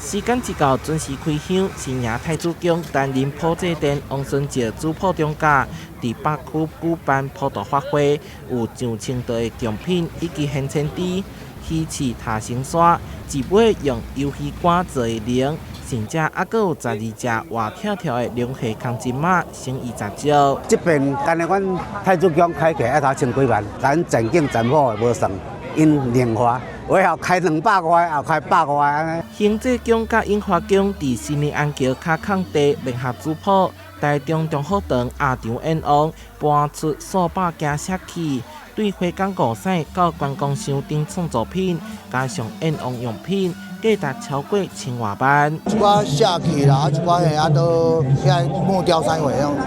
時間一到，準時開香。新營太子宮擔任普濟殿王孫石主普中教，佇北區舉辦普度法會，有上千道的貢品以及現千豬、魚翅塔生沙，一尾用魷魚乾做的龍，甚至猶閣有12隻活跳跳的龍蝦空針仔，誠意十足。這邊干焦阮太子宮開起愛頭千幾萬，咱全景全部的無算，𪜶另外，有的開200外，也開100外按呢。興濟宮佮櫻花宮佇新義安橋跤空地聯合主普，台中中福堂鴨場閻王搬出數百件錫器，對花崗五彩到關公像頂創作品，加上閻王用品，價值超過千外萬。一寡錫器啦，啊一寡彼啊都遐木雕啥貨種，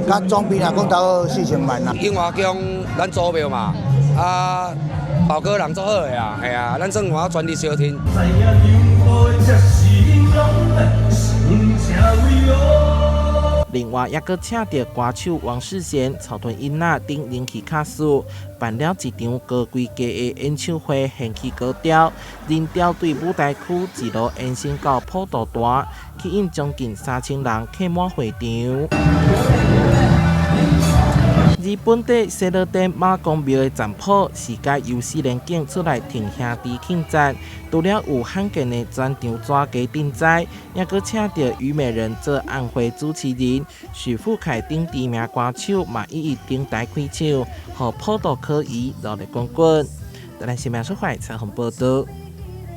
佮總比來講到4000萬啦。櫻花宮咱祖廟嘛，啊。寶哥人足好的啊，嘿啊，咱算有全力相挺。另外，猶閣請著歌手王世賢、草屯囡仔等人氣卡司，辦了一場高規格的演唱會，掀起高潮。人潮對舞台區一路延伸到普渡台，吸引將近3000人客滿會場。日本地西螺殿媽公廟的站普是改由四連景出來挺兄弟慶讚，除了有罕見的專場抓雞鎮災，猶閣請著虞美人做宴會主持人，許富凱等知名歌手嘛一一登台開唱，予普渡可疑熱鬧滾滾。台南新聞出發採訪報道。